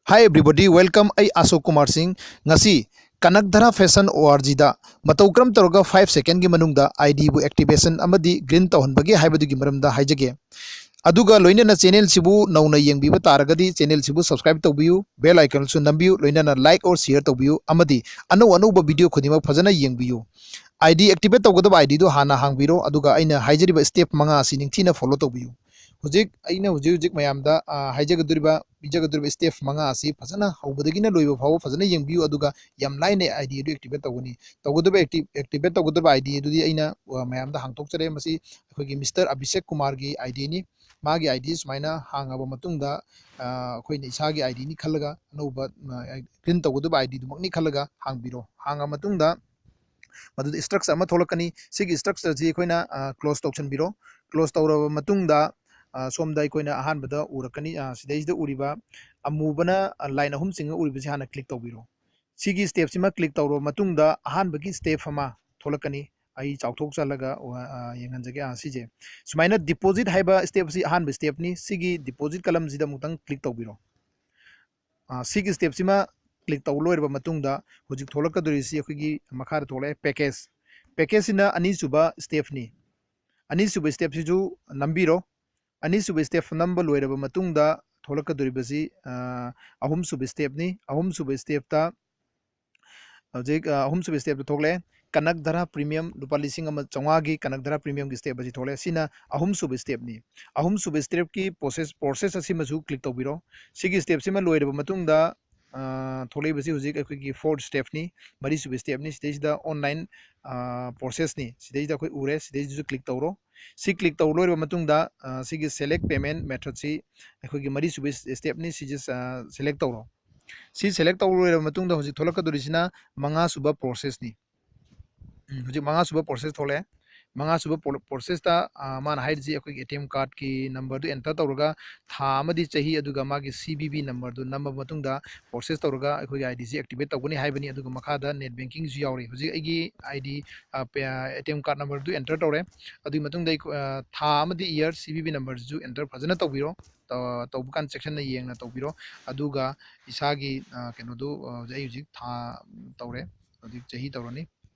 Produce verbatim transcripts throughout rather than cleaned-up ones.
Hi everybody, welcome. ꯑꯩ ꯑꯁꯣꯛ ꯀꯨꯃꯥꯔ ꯁꯤꯡ꯫ ꯉꯁꯤ ꯀꯅꯛꯙꯔꯥ ꯐꯦꯁꯟ ꯑꯣ ꯑꯥꯔ ꯖꯤꯗ ꯃꯇꯧ ꯀꯔꯝ ꯇꯧꯔꯒ five second ꯒꯤ ꯃꯅꯨꯡꯗ ID ꯕꯨ activation ꯑꯃꯗꯤ green ꯇꯧꯍꯟꯕꯒꯦ ꯍꯥꯏꯕꯗꯨꯒꯤ ꯃꯔꯝꯗ ꯍꯥꯏꯖꯒꯦ꯫ ꯑꯗꯨꯒ ꯂꯣꯏꯅꯅ channel ꯁꯤꯕꯨ ꯅꯧꯅ ꯌꯦꯡꯕꯤꯕ ꯇꯥꯔꯒꯗꯤ channel ꯁꯤꯕꯨ subscribe ꯇꯧꯕꯤꯌꯨ, bell icon ꯁꯨ ꯅꯝꯕꯤꯌꯨ, ꯂꯣꯏꯅꯅ like or share ꯇꯧꯕꯤꯌꯨ, ꯑꯃꯗꯤ ꯑꯅꯧ ꯑꯅꯧꯕ video ꯈꯨꯗꯤꯡꯃꯛ ꯐꯖꯅ ꯌꯦꯡꯕꯤꯌꯨ꯫ ID activate ꯇꯧꯒꯗꯕ ID ꯗꯨ ꯍꯥꯟꯅ ꯍꯥꯡꯕꯤꯔꯣ, ꯑꯗꯨꯒ ꯑꯩꯅ ꯍꯥꯏꯖꯔꯤꯕ step ꯃꯉꯥ ꯑꯁꯤ ꯅꯤꯡꯊꯤꯅ follow ꯇꯧꯕꯤꯌꯨ꯫ ꯍꯧꯖꯤꯛ ꯑꯩꯅ ꯍꯧꯖꯤꯛ ꯍꯧꯖꯤꯛ ꯃꯌꯥꯝꯗ, ꯑ, ꯍꯥꯏꯖꯒꯗꯧꯔꯤꯕ, ꯄꯤꯖꯒꯗꯧꯔꯤꯕ step ꯃꯉꯥ ꯑꯁꯤ ꯐꯖꯅ ꯍꯧꯕꯗꯒꯤꯅ ꯂꯣꯏꯕ ꯐꯥꯎꯕ ꯐꯖꯅ ꯌꯦꯡꯕꯤꯌꯨ, ꯑꯗꯨꯒ ꯌꯥꯝ ꯂꯥꯏꯅ ID ꯑꯗꯨ activate ꯇꯧꯒꯅꯤ꯫ ꯇꯧꯒꯗꯕ acti-, activate ꯇꯧꯒꯗꯕ ID ꯑꯗꯨꯗꯤ ꯑꯩꯅ, ꯑ, ꯃꯌꯥꯝꯗ ꯍꯥꯡꯗꯣꯛꯆꯔꯦ꯫ ꯃꯁꯤ ꯑꯩꯈꯣꯏꯒꯤ Mister ꯑꯚꯤꯁꯦꯛ ꯀꯨꯃꯥꯔꯒꯤ ID ꯅꯤ꯫ ꯃꯥꯒꯤ ID ꯁꯨꯃꯥꯏꯅ ꯍꯥꯡꯉꯕ ꯃꯇꯨꯡꯗ, ꯑ, ꯑꯩꯈꯣꯏꯅ ꯏꯁꯥꯒꯤ ID ꯅꯤ ꯈꯜꯂꯒ, ꯑꯅꯧꯕ, ꯑ, print ꯇꯧꯒꯗꯕ ID ꯗꯨꯃꯛꯅꯤ ꯈꯜꯂꯒ ꯍꯥꯡꯕꯤꯔꯣ꯫ ꯍꯥꯡꯉ ꯃꯇꯨꯡꯗ ꯃꯗꯨꯗ structure ꯑꯃ ꯊꯣꯛꯂꯛꯀꯅꯤ꯫ ꯁꯤꯒꯤ structure ꯁꯤ ꯑꯩꯈꯣꯏꯅ, ꯑ, close ꯇꯧꯁꯟꯕꯤꯔꯣ꯫ Close ꯇꯧꯔꯕ ꯃꯇꯨꯡꯗ, ꯑ, ꯁꯣꯝꯗ ꯑꯩꯈꯣꯏꯅ ꯑꯍꯥꯟꯕꯗ ꯎꯔꯛꯀꯅꯤ, ꯑ, ꯁꯤꯗꯩꯁꯤꯗ ꯎꯔꯤꯕ ꯑꯃꯨꯕꯅ, ꯑ, line ꯑꯍꯨꯝ ꯆꯤꯡꯉ ꯎꯔꯤꯕꯁꯤ ꯍꯥꯟꯅ click ꯇꯧꯕꯤꯔꯣ꯫ ꯁꯤꯒꯤ step ꯁꯤꯃ click ꯇꯧꯔꯕ ꯃꯇꯨꯡꯗ ꯑꯍꯥꯟꯕꯒꯤ step ꯑꯃ ꯊꯣꯛꯂꯛꯀꯅꯤ꯫ ꯑꯩ ꯆꯥꯎꯊꯣꯛꯆꯜꯂꯒ, ꯑ, ꯑ, ꯌꯦꯡꯍꯟꯖꯒꯦ꯫ ꯑ, ꯁꯤꯁꯦ ꯁꯨꯃꯥꯏꯅ deposit ꯍꯥꯏꯕ step ꯁꯤ ꯑꯍꯥꯟꯕ step ꯅꯤ꯫ ꯁꯤꯒꯤ deposit column ꯁꯤꯗ ꯑꯃꯨꯛꯇꯪ click ꯇꯧꯕꯤꯔꯣ꯫ ꯑ, ꯁꯤꯒꯤ step ꯁꯤꯃ click ꯇꯧ ꯂꯣꯏꯔꯕ ꯃꯇꯨꯡꯗ ꯍꯧꯖꯤꯛ ꯊꯣꯛꯂꯛꯀꯗꯧꯔꯤꯁꯤ ꯑꯩꯈꯣꯏꯒꯤ ꯃꯈꯥꯗ ꯊꯣꯛꯂꯛꯑꯦ, package꯫ Package ꯁꯤꯅ ꯑꯅꯤꯁꯨꯕ step ꯅꯤ꯫ ꯑꯅꯤꯁꯨꯕ step ꯁꯤꯁꯨ ꯅꯝꯕꯤꯔꯣ꯫ ꯑꯅꯤꯁꯨꯕ step ꯅꯝꯕ ꯂꯣꯏꯔꯕ ꯃꯇꯨꯡꯗ ꯊꯣꯛꯂꯛꯀꯗꯧꯔꯤꯕꯁꯤ, ꯑ, ꯑꯍꯨꯝꯁꯨꯕ step ꯅꯤ꯫ ꯑꯍꯨꯝꯁꯨꯕ step ꯇ ꯍꯧꯖꯤꯛ, ꯑ, ꯑꯍꯨꯝꯁꯨꯕ step ꯇ ꯊꯣꯛꯂꯛꯑꯦ꯫ ꯀꯅꯛꯙꯔꯥ premium ꯂꯨꯄꯥ ꯂꯤꯁꯤꯡ ꯑꯃ ꯆꯥꯝꯃꯉꯥꯒꯤ ꯀꯅꯛꯙꯔꯥ premium ꯒꯤ step ꯑꯁꯤ ꯊꯣꯛꯂꯛꯑꯦ꯫ ꯁꯤꯅ ꯑꯍꯨꯝꯁꯨꯕ step ꯅꯤ꯫ ꯑꯍꯨꯝꯁꯨꯕ step ꯀꯤ process, process ꯑꯁꯤꯃꯁꯨ click ꯇꯧꯕꯤꯔꯣ꯫ ꯁꯤꯒꯤ step ꯁꯤꯃ ꯂꯣꯏꯔꯕ ꯃꯇꯨꯡꯗ, ꯑ, ꯊꯣꯛꯂꯛꯏꯕꯁꯤ ꯍꯧꯖꯤꯛ ꯑꯩꯈꯣꯏꯒꯤ fourth step ꯅꯤ, ꯃꯔꯤꯁꯨꯕ step ꯅꯤ꯫ ꯁꯤꯗꯩꯁꯤꯗ online, ꯑ, process ꯅꯤ꯫ ꯁꯤꯗꯩꯁꯤꯗ ꯑꯩꯈꯣꯏ ꯎꯔꯦ, ꯁꯤꯗꯩꯁꯤꯗꯁꯨ click ꯇꯧꯔꯣ꯫ ꯁꯤ click ꯇꯧ ꯂꯣꯏꯔꯕ ꯃꯇꯨꯡꯗ, ꯑ, ꯁꯤꯒꯤ select payment method ꯁꯤ ꯑꯩꯈꯣꯏꯒꯤ ꯃꯔꯤꯁꯨꯕ step ꯅꯤ꯫ ꯁꯤꯁꯦ, ꯑ, select ꯇꯧꯔꯣ꯫ ꯁꯤ select ꯇꯧ ꯂꯣꯏꯔꯕ ꯃꯇꯨꯡꯗ ꯍꯧꯖꯤꯛ ꯊꯣꯛꯂꯛꯀꯗꯧꯔꯤꯁꯤꯅ ꯃꯉꯥꯁꯨꯕ process ꯅꯤ꯫ ꯎꯝ, ꯍꯧꯖꯤꯛ ꯃꯉꯥꯁꯨꯕ process ꯊꯣꯛꯂꯛꯑꯦ꯫ ꯃꯉꯥꯁꯨꯕ ꯄ꯭ꯔꯣ-, process ꯇ, ꯑ, ꯃꯥꯅ ꯍꯥꯏꯔꯤꯁꯤ ꯑꯩꯈꯣꯏꯒꯤ ATM card ꯀꯤ number ꯗꯨ enter ꯇꯧꯔꯒ ꯊꯥ ꯑꯃꯗꯤ ꯆꯍꯤ, ꯑꯗꯨꯒ ꯃꯥꯒꯤ CVV number ꯗꯨ ꯅꯝꯃꯕ ꯃꯇꯨꯡꯗ process ꯇꯧꯔꯒ ꯑꯩꯈꯣꯏꯒꯤ ID ꯁꯤ activate ꯇꯧꯒꯅꯤ ꯍꯥꯏꯕꯅꯤ꯫ ꯑꯗꯨꯒ ꯃꯈꯥꯗ net banking ꯁꯨ ꯌꯥꯎꯔꯤ꯫ ꯍꯧꯖꯤꯛ ꯑꯩꯒꯤ ID, ꯑ, ꯄꯦ-, ꯑ, ATM card number ꯗꯨ enter ꯇꯧꯔꯦ꯫ ꯑꯗꯨꯒꯤ ꯃꯇꯨꯡꯗ ꯑꯩꯈꯣ-, ꯑ, ꯊꯥ ꯑꯃꯗꯤ year, CVV number ꯁꯤꯁꯨ enter ꯐꯖꯅ ꯇꯧꯕꯤꯔꯣ꯫ ꯇꯧ-, ꯇꯧꯕ ꯀꯥꯟꯗ ꯆꯦꯛꯁꯤꯟꯅ ꯌꯦꯡꯅ ꯇꯧꯕꯤꯔꯣ꯫ ꯑꯗꯨꯒ ꯏꯁꯥꯒꯤ, ꯑ, ꯀꯩꯅꯣꯗꯨ, ꯑ, ꯍꯧꯖꯤꯛ, ꯑꯩ ꯍꯧꯖꯤꯛ ꯊꯥ, ꯎꯝ, ꯇꯧꯔꯦ, ꯍꯧꯖꯤꯛ ꯆꯍꯤ ꯇꯧꯔꯅꯤ꯫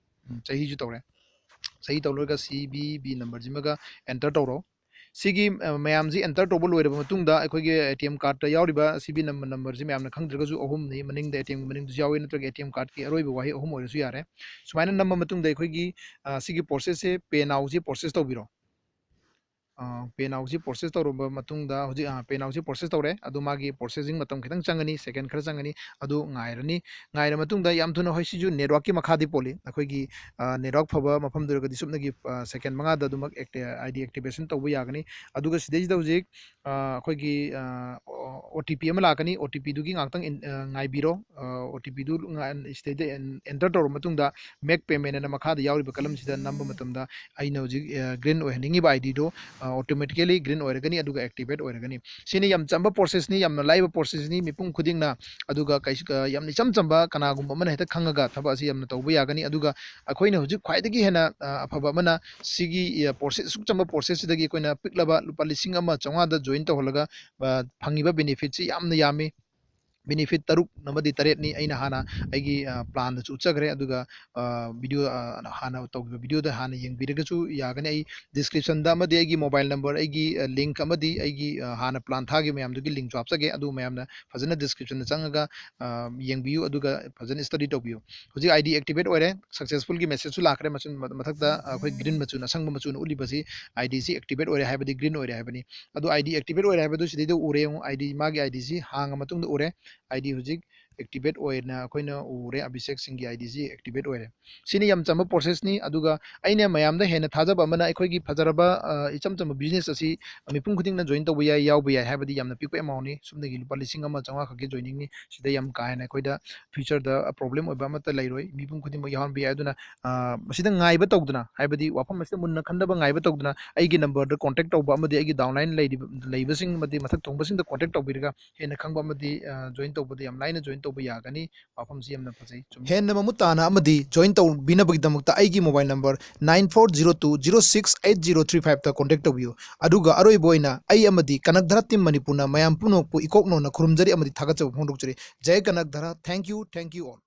ꯎꯝ, ꯆꯍꯤꯁꯨ ꯇꯧꯔꯦ꯫ ꯆꯍꯤ ꯇꯧ ꯂꯣꯏꯔꯒ ꯁꯤ ꯕꯤ ꯕꯤ ꯅꯝꯕꯔꯁꯤꯃꯒ ꯑꯦꯟꯇꯔ ꯇꯧꯔꯣ꯫ ꯁꯤꯒꯤ, ꯑ, ꯃꯌꯥꯝꯁꯤ ꯑꯦꯟꯇꯔ ꯇꯧꯕ ꯂꯣꯏꯔꯕ ꯃꯇꯨꯡꯗ ꯑꯩꯈꯣꯏꯒꯤ ꯑꯦ ꯇꯤ ꯑꯦꯝ ꯀꯥꯔꯠꯇ ꯌꯥꯎꯔꯤꯕ ꯁꯤ ꯕꯤ ꯅꯝꯕꯔ, ꯅꯝꯕꯔꯁꯤ ꯃꯌꯥꯝꯅ ꯈꯪꯗ꯭ꯔꯒꯁꯨ ꯑꯍꯨꯝꯅꯤ, ꯃꯅꯤꯡꯗ ꯑꯦ ꯇꯤ ꯑꯦꯝꯒꯤ ꯃꯅꯤꯡꯗꯁꯨ ꯌꯥꯎꯋꯤ, ꯅꯠꯇ꯭ꯔꯒ ꯑꯦ ꯇꯤ ꯑꯦꯝ ꯀꯥꯔꯠꯀꯤ ꯑꯔꯣꯏꯕ ꯋꯥꯍꯩ ꯑꯍꯨꯝ ꯑꯣꯏꯔꯁꯨ ꯌꯥꯔꯦ꯫ ꯁꯨꯃꯥꯏꯅ ꯅꯝꯕ ꯃꯇꯨꯡꯗ ꯑꯩꯈꯣꯏꯒꯤ, ꯑ, ꯁꯤꯒꯤ ꯄ꯭ꯔꯣꯁꯦꯁꯁꯦ, ꯄꯦ ꯅꯥꯎꯁꯤ ꯄ꯭ꯔꯣꯁꯦꯁ ꯇꯧꯕꯤꯔꯣ꯫ ꯑ, ꯄꯦ ꯅꯥꯎꯁꯤ ꯄ꯭ꯔꯣꯁꯦꯁ ꯇꯧꯔꯕ ꯃꯇꯨꯡꯗ ꯍꯧꯖꯤꯛ, ꯑ, ꯄꯦ ꯅꯥꯎꯁꯤ ꯄ꯭ꯔꯣꯁꯦꯁ ꯇꯧꯔꯦ꯫ ꯑꯗꯣ ꯃꯥꯒꯤ ꯄ꯭ꯔꯣꯁꯦꯁꯤꯡ ꯃꯇꯝ ꯈꯤꯇꯪ ꯆꯪꯒꯅꯤ, ꯁꯦꯀꯦꯟ ꯈꯔ ꯆꯪꯒꯅꯤ꯫ ꯑꯗꯨ ꯉꯥꯏꯔꯅꯤ꯫ ꯉꯥꯏꯔ ꯃꯇꯨꯡꯗ ꯌꯥꯝ ꯊꯨꯅ, ꯍꯣꯏ, ꯁꯤꯁꯨ ꯅꯦꯠꯋꯥꯔꯛꯀꯤ ꯃꯈꯥꯗꯤ ꯄꯣꯜꯂꯤ꯫ ꯑꯩꯈꯣꯏꯒꯤ, ꯑ, ꯅꯦꯠꯋꯥꯔꯛ ꯐꯕ ꯃꯐꯝꯗ ꯑꯣꯏꯔꯒꯗꯤ ꯁꯨꯞꯅꯒꯤ, ꯑ, ꯁꯦꯀꯦꯟ ꯃꯉꯥꯗ ꯑꯗꯨꯃꯛ ꯑꯦꯛꯇꯤ-, ꯑꯥꯏ ꯗꯤ ꯑꯦꯛꯇꯤꯚꯦꯁꯟ ꯇꯧꯕ ꯌꯥꯒꯅꯤ꯫ ꯑꯗꯨꯒ ꯁꯤꯗꯩꯁꯤꯗ ꯍꯧꯖꯤꯛ, ꯑ, ꯑꯩꯈꯣꯏꯒꯤ, ꯑ, ꯑꯣ-, ꯑꯣ ꯇꯤ ꯄꯤ ꯑꯃ ꯂꯥꯛꯀꯅꯤ꯫ ꯑꯣ ꯇꯤ ꯄꯤꯗꯨꯒꯤ ꯉꯥꯛꯇꯪ ꯏꯟ-, ꯑ, ꯉꯥꯏꯕꯤꯔꯣ꯫ ꯑ, ꯑꯣ ꯇꯤ ꯄꯤꯗꯨ ꯉꯥ-, ꯁꯤꯗꯩꯗ ꯑꯦꯟ-, ꯑꯦꯟꯇꯔ ꯇꯧꯔꯕ ꯃꯇꯨꯡꯗ, ꯃꯦꯛ ꯄꯦꯃꯦꯟ ꯑꯅ ꯃꯈꯥꯗ ꯌꯥꯎꯔꯤꯕ ꯀꯂꯝꯁꯤꯗ ꯅꯝꯕ ꯃꯇꯝꯗ ꯑꯩꯅ ꯍꯧꯖꯤꯛ, ꯑ, ꯒ꯭ꯔꯤꯟ ꯑꯣꯏꯍꯟꯅꯤꯡꯉꯤꯕ ꯑꯥꯏ ꯗꯤꯗꯣ, ꯑ, ꯑꯣꯇꯣꯃꯦꯇꯤꯀꯦꯂꯤ ꯒ꯭ꯔꯤꯟ ꯑꯣꯏꯔꯒꯅꯤ, ꯑꯗꯨꯒ ꯑꯦꯛꯇꯤꯚꯦꯠ ꯑꯣꯏꯔꯒꯅꯤ꯫ ꯁꯤꯅꯤ ꯌꯥꯝ ꯆꯝꯕ ꯄ꯭ꯔꯣꯁꯦꯁꯅꯤ, ꯌꯥꯝꯅ ꯂꯥꯏꯕ ꯄ꯭ꯔꯣꯁꯦꯁꯅꯤ꯫ ꯃꯤꯄꯨꯝ ꯈꯨꯗꯤꯡꯅ, ꯑꯗꯨꯒ ꯀꯩꯁꯨ, ꯑ, ꯌꯥꯝꯅ ꯏꯆꯝ ꯆꯝꯕ, ꯀꯅꯥꯒꯨꯝꯕ ꯑꯃꯅ ꯍꯦꯛꯇ ꯈꯪꯉꯒ ꯊꯕꯛ ꯑꯁꯤ ꯌꯥꯝꯅ ꯇꯧꯕ ꯌꯥꯒꯅꯤ꯫ ꯑꯗꯨꯒ ꯑꯩꯈꯣꯏꯅ ꯍꯧꯖꯤꯛ ꯈ꯭ꯋꯥꯏꯗꯒꯤ ꯍꯦꯟꯅ, ꯑ, ꯑꯐꯕ ꯑꯃꯅ ꯁꯤꯒꯤ, ꯑ, ꯄ꯭ꯔꯣꯁꯦꯁ, ꯑꯁꯨꯛ ꯆꯝꯕ ꯄ꯭ꯔꯣꯁꯦꯁꯁꯤꯗꯒꯤ ꯑꯩꯈꯣꯏꯅ ꯄꯤꯛꯂꯕ ꯂꯨꯄꯥ ꯂꯤꯁꯤꯡ ꯑꯃ ꯆꯥꯝꯃꯉꯥꯗ ꯖꯣꯏꯟ ꯇꯧꯍꯜꯂꯒ, ꯑ, ꯐꯪꯉꯤꯕ ꯕꯦꯅꯤꯐꯤꯠꯁꯤ ꯌꯥꯝꯅ ꯌꯥꯝꯃꯤ꯫ ꯕꯦꯅꯤꯐꯤꯠ ꯇꯔꯨꯛ ꯑꯃꯗꯤ ꯇꯔꯦꯠꯅꯤ ꯑꯩꯅ ꯍꯥꯟꯅ ꯑꯩꯒꯤ, ꯑ, ꯄ꯭ꯂꯥꯟꯗꯁꯨ ꯎꯠꯆꯈ꯭ꯔꯦ꯫ ꯑꯗꯨꯒ, ꯑ, ꯚꯤꯗꯤꯑꯣ, ꯑ, ꯍꯥꯟꯅ ꯇꯧꯈꯤꯕ ꯚꯤꯗꯤꯑꯣꯗ ꯍꯥꯟꯅ ꯌꯦꯡꯕꯤꯔꯒꯁꯨ ꯌꯥꯒꯅꯤ꯫ ꯑꯩ ꯗꯤꯁꯀ꯭ꯔꯤꯞꯁꯟꯗ ꯑꯃꯗꯤ ꯑꯩꯒꯤ ꯃꯣꯕꯥꯏꯜ ꯅꯝꯕꯔ, ꯑꯩꯒꯤ, ꯑ, ꯂꯤꯡꯛ ꯑꯃꯗꯤ ꯑꯩꯒꯤ, ꯑ, ꯍꯥꯟꯅ ꯄ꯭ꯂꯥꯟ ꯊꯥꯈꯤꯕ ꯃꯌꯥꯝꯗꯨꯒꯤ ꯂꯤꯡꯛꯁꯨ ꯍꯥꯞꯆꯒꯦ꯫ ꯑꯗꯨ ꯃꯌꯥꯝꯅ ꯐꯖꯅ ꯗꯤꯁꯀ꯭ꯔꯤꯞꯁꯟꯗ ꯆꯪꯉꯒ, ꯑ, ꯌꯦꯡꯕꯤꯌꯨ, ꯑꯗꯨꯒ ꯐꯖꯅ ꯁ꯭ꯇꯗꯤ ꯇꯧꯕꯤꯌꯨ꯫ ꯍꯧꯖꯤꯛ ꯑꯥꯏ ꯗꯤ ꯑꯦꯛꯇꯤꯚꯦꯠ ꯑꯣꯏꯔꯦ, ꯁꯛꯁꯦꯁꯐꯨꯜꯒꯤ ꯃꯦꯁꯦꯖꯁꯨ ꯂꯥꯛꯈ꯭ꯔꯦ꯫ ꯃꯆꯨ-, ꯃ-, ꯃꯊꯛꯇ ꯑꯩꯈꯣꯏ ꯒ꯭ꯔꯤꯟ ꯃꯆꯨꯅ, ꯑꯁꯪꯕ ꯃꯆꯨꯅ ꯎꯠꯂꯤꯕꯁꯤ ꯑꯥꯏ ꯗꯤꯁꯤ ꯑꯦꯛꯇꯤꯚꯦꯠ ꯑꯣꯏꯔꯦ ꯍꯥꯏꯕꯗꯤ, ꯒ꯭ꯔꯤꯟ ꯑꯣꯏꯔꯦ ꯍꯥꯏꯕꯅꯤ꯫ ꯑꯗꯨ ꯑꯥꯏ ꯗꯤ ꯑꯦꯛꯇꯤꯚꯦꯠ ꯑꯣꯏꯔꯦ ꯍꯥꯏꯕꯗꯨ ꯁꯤꯗꯩꯗ ꯎꯔꯦ꯫ ꯌꯦꯡꯉꯨ, ꯑꯥꯏ ꯗꯤ, ꯃꯥꯒꯤ ꯑꯥꯏ ꯗꯤꯁꯤ ꯍꯥꯡꯉ ꯃꯇꯨꯡꯗ ꯎꯔꯦ꯫ ꯑꯥꯏ ꯗꯤ ꯍꯧꯖꯤꯛ ꯑꯦꯛꯇꯤꯚꯦꯠ ꯑꯣꯏꯅ ꯑꯩꯈꯣꯏꯅ ꯎꯔꯦ, ꯑꯚꯤꯁꯦꯛ ꯁꯤꯡꯒꯤ ꯑꯥꯏ ꯗꯤꯁꯤ ꯑꯦꯛꯇꯤꯚꯦꯠ ꯑꯣꯏꯔꯦ꯫ ꯁꯤꯅꯤ ꯌꯥꯝ ꯆꯝꯕ ꯄ꯭ꯔꯣꯁꯦꯁꯅꯤ꯫ ꯑꯗꯨꯒ ꯑꯩꯅ ꯃꯌꯥꯝꯗ ꯍꯦꯟꯅ ꯊꯥꯖꯕ ꯑꯃꯅ, ꯑꯩꯈꯣꯏꯒꯤ ꯐꯖꯔꯕ, ꯑ, ꯏꯆꯝ ꯆꯝꯕ ꯕꯤꯖꯤꯅꯦꯁ ꯑꯁꯤ ꯃꯤꯄꯨꯝ ꯈꯨꯗꯤꯡꯅ ꯖꯣꯏꯟ ꯇꯧꯕ ꯌꯥꯏ, ꯌꯥꯎꯕ ꯌꯥꯏ ꯍꯥꯏꯕꯗꯤ ꯌꯥꯝꯅ ꯄꯤꯛꯄ ꯑꯦꯃꯥꯎꯟꯅꯤ꯫ ꯁꯨꯞꯅꯒꯤ ꯂꯨꯄꯥ ꯂꯤꯁꯤꯡ ꯑꯃ ꯆꯥꯝꯃꯉꯥ ꯈꯛꯀꯤ ꯖꯣꯏꯅꯤꯡꯅꯤ꯫ ꯁꯤꯗ ꯌꯥꯝ ꯀꯥ ꯍꯦꯟꯅ ꯑꯩꯈꯣꯏꯗ ꯐ꯭ꯌꯨꯆꯔꯗ ꯄ꯭ꯔꯣꯕ꯭ꯂꯦꯝ ꯑꯣꯏꯕ ꯑꯃꯠꯇ ꯂꯩꯔꯣꯏ꯫ ꯃꯤꯄꯨꯝ ꯈꯨꯗꯤꯡꯃꯛ ꯌꯥꯎꯍꯟꯕ ꯌꯥꯏ꯫ ꯑꯗꯨꯅ, ꯑ, ꯃꯁꯤꯗ ꯉꯥꯏꯕ ꯇꯧꯗꯅ, ꯍꯥꯏꯕꯗꯤ ꯋꯥꯐꯝ ꯑꯁꯤꯗ ꯃꯨꯟꯅ ꯈꯟꯗꯕ ꯉꯥꯏꯕ ꯇꯧꯗꯅ, ꯑꯩꯒꯤ ꯅꯝꯕꯔꯗ ꯀꯣꯟꯇꯦꯛ ꯇꯧꯕ ꯑꯃꯗꯤ ꯑꯩꯒꯤ ꯗꯥꯎꯟꯂꯥꯏꯟ ꯂꯩꯔꯤꯕ, ꯂꯩꯕꯁꯤꯡ ꯑꯃꯗꯤ ꯃꯊꯛ ꯊꯣꯡꯕꯁꯤꯡꯗ ꯀꯣꯟꯇꯦꯛ ꯇꯧꯕꯤꯔꯒ ꯍꯦꯟꯅ ꯈꯪꯕ ꯑꯃꯗꯤ, ꯑ, ꯖꯣꯏꯟ ꯇꯧꯕꯗ ꯌꯥꯝ ꯂꯥꯏꯅ ꯖꯣꯏꯟ ꯇꯧꯕ ꯌꯥꯒꯅꯤ꯫ ꯋꯥꯐꯝꯁꯤ ꯌꯥꯝꯅ ꯐꯖꯩ, ꯆꯨꯝꯃꯤ꯫ ꯍꯦꯟꯅ ꯃꯃꯨꯠ ꯇꯥꯅ ꯑꯃꯗꯤ join ꯇꯧꯕꯤꯅꯕꯒꯤꯗꯃꯛꯇ ꯑꯩꯒꯤ mobile number nine four zero two zero six eight zero three five ꯇ contact ꯇꯧꯕꯤꯌꯨ꯫ ꯑꯗꯨꯒ ꯑꯔꯣꯏꯕ ꯑꯣꯏꯅ ꯑꯩ ꯑꯃꯗꯤ ꯀꯅꯛ ꯙꯔꯥ team ꯃꯅꯤꯄꯨꯔꯅ ꯃꯌꯥꯝ ꯄꯨꯝꯅꯃꯛꯄꯨ ꯏꯀꯣꯛ ꯅꯧꯅ ꯈꯨꯔꯨꯝꯖꯔꯤ ꯑꯃꯗꯤ ꯊꯥꯒꯠꯆꯕ ꯐꯣꯡꯗꯣꯛꯆꯔꯤ꯫ ꯖꯌ ꯀꯅꯛ ꯙꯔꯥ, thank you, thank you all꯫